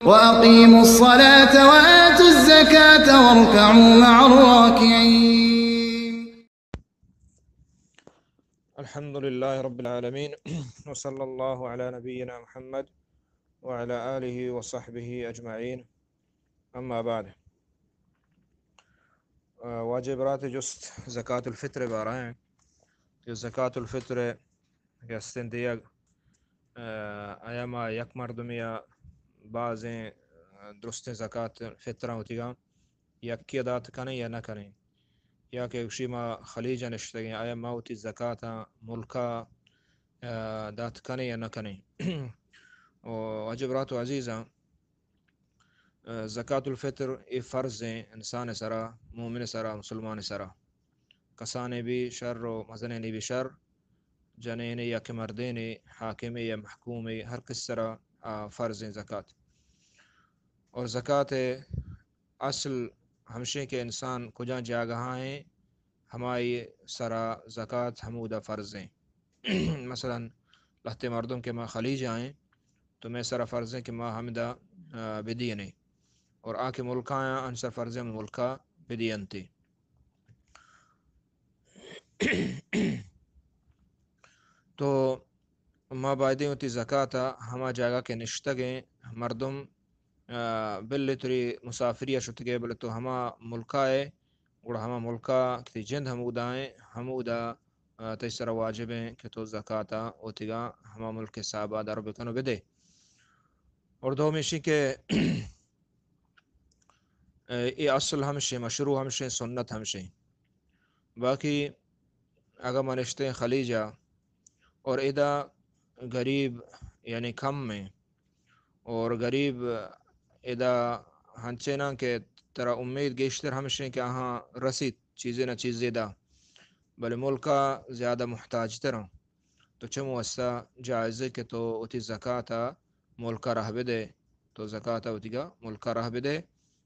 وأقيموا الصلاة وآتوا الزكاة واركعوا مع الراكعين. الحمد لله رب العالمين. وصلى الله على نبينا محمد وعلى آله وصحبه أجمعين. أما بعد. آ، واجہ برات، جست زکات الفطر بارہ ایں کہ زکات الفطر کہ استیں دیگ، آ، آیا ما یک مردمے یا بازیں، آ، درستیں زکات فطراں وتیگاں یکے دات کنیں یا نہ کنیں؟ یا کہ گوشی ما خلیج ءَ نشتگیں، آیا ما وتی زکاتاں ملکا، آ، دات کنیں یا نہ کنیں؟ او واجہ برات و عزیزاں، آ، زکات الفطر اے فرض ایں انسان سرا، مومن سرا، مسلمان سرا۔ کسانے بی شر و مزنینے بی شر، جنینے یا کہ مردینے، حاکمے یا محکومے، ہر کس سرا آ فرض ایں زکات۔ اور زکات اصل ہمشیں کہ انسان کجا جاگہا ایں، ہمائی سرا زکات ہمودا فرض ایں۔ مثلاً لہتے مردم کہ ما خلیجا ایں، تو مئے سرا فرض ایں کہ ما ہمدا، آ، بدیئنیں۔ اور آ کہ ملکا ایں، آنی سرا فرض ایں ملکا بدیئنتی۔ تو ما بایدیں وتی زکاتا ہما جاگہ کہ نشتگیں مردم، آ، بلے تری مسافری ءَ شتگے، بلے تو ہما ملکا ئے، گڑا ہما ملکا کہ تئی جند ہمودا ایں، ہمودا، آ، تئی سرا واجب ایں کہ تو زکاتا وتیگا ہما ملک حسابا در بکن و بدے۔ اور دومی ایشی کہ اے اصل ہمشیں، مشروع ہمشیں، سنت ہمشیں۔ باقی اگاں ما نشتیں خلیجا اور ادا غریب یعنی کم ایں، اور غریب ادا ہنچیناں کہ ترا امید گیشتر ہمشیں کہ آہاں رسیت چیزے نہ چیزے دا، بلے ملکا زیادہ محتاج تراں، تو چم واسطہ جائزے کہ تو وتی زکاتا ملکا راہ بدے، تو زکاتا وتیگا ملکا راہ بدے،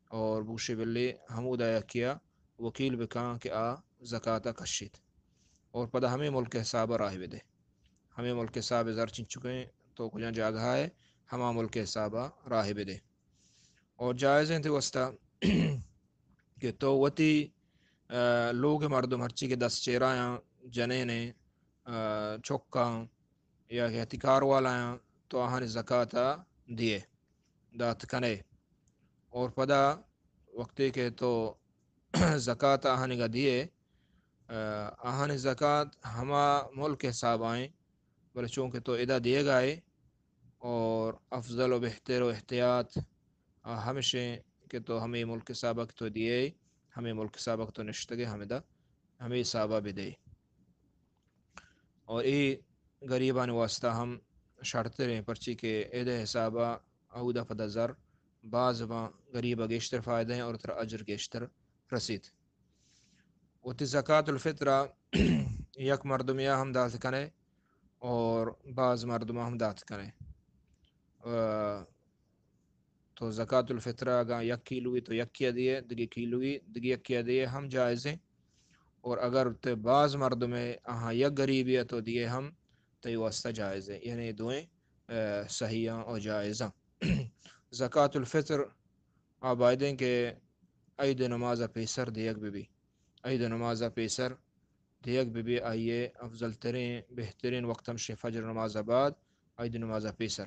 اور بوشے بلے ہمودا یکیا وکیل بکاں کہ آ زکاتا کشیت، اور پدا ہمے ملک حسابا راہ بدے۔ ہمے ملک حساب زر چنچکیں تو کجا جاگہا ئے، ہما ملک حسابا راہ بدے۔ اور جائز ایں تئی واسطہ کہ تو وتی، آ، لوگ مردم ہرچی کہ دست چیرایاں، جنینے، آ، چکاں یا کہ ہتی کار والایاں، تو آہانی زکاتا دیئے، دات کنے۔ اور پدا وقتی کہ تو زکات آہانیگا دیئے، آ، آہانی زکات ہما ملک حسابا ایں، بلے چونکہ تو ادا دیگا ئے، اور افضل و بہتر و احتیاط آ ہمشیں کہ تو ہمے ملک حسابا کہ تو دیئے، ہمے ملک حسابا کہ تو نشتگے، ہمدا ہمے حسابا بدے۔ اور اے غریبانی واسطہ ہم شرتریں، پرچی کہ ادا حسابا اودا پدا زر باز باں، غریبا گیشتر فائدہ ایں اور ترا اجر گیشتر رسیت۔ وتی زکات الفطرا یک مردمیا ہم دات کنے اور باز مردما ہم دات کنے۔ آ، تو زکات الفطر اگاں یک کیلوی تو یکیا دیئے، دگہ کیلوی دگہ یکیا دیئے ہم جائز ایں۔ اور اگر تو باز مردمے آہاں یک غریبیا تو دیئے ہم تئی واسطہ جائز ایں، یعنی دوئیں، آ، صحیحاں اور جائزاں۔ زکات الفطر آ بایدیں کہ عید نمازا پیسر دیگ ببی۔ عید نمازا پیسر دیگ ببی، آئیے افضل تریں، بہتریں وقت ہمشیں فجر نمازا بعد، عید نمازا پیسر۔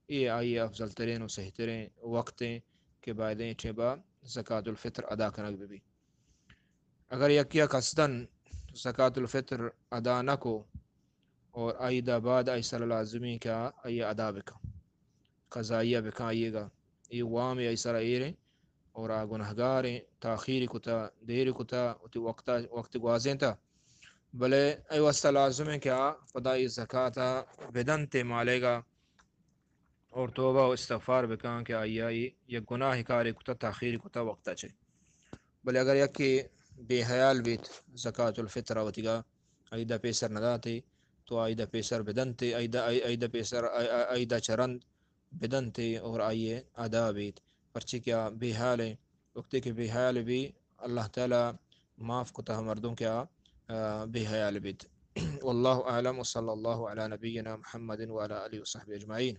اے آئیے افضل تریں و صحیح تریں وقت ایں کہ بایدیں ٹیبا زکات الفطر ادا کنگ ببی۔ اگر یکیا قصداً زکات الفطر ادا نہ کو، اور آئی دا بعد آئی سرا لازمی کہ آئی ادا بکن، قضائیہ بکن آئیگا، اے وام آئی سرا ایریں اور آ گناہگاریں، تاخیر کتا، دیر کتا، وتی وقتا، وقت گوازینتا، بلے اے واسطہ لازم ایں کہ آ پدا اے زکاتا بدنتے مالیگا اور توبہ و استغفار بکن کہ آئی، آئی یک گناہ کارے کتا، تاخیر کتا وقتا چے۔ بلے اگر یکے بے حیال بیت، زکات الفطر وتیگا عیدا پیسر نداتے، تو عیدا پیسر بدنتے، عیدا، عیدا پیسر، عیدا چہ رند بدنتے اور آئیے ادا بیت، پرچے کہ آ بے حال ایں۔ وقتے کہ بے حال بی، اللہ تعالی معاف کتا مردم کہ آ، آ، بے حیال بیت۔ واللہ اعلم وصلی اللہ علی نبینا محمد وعلی آلہ وصحبہ اجمعین۔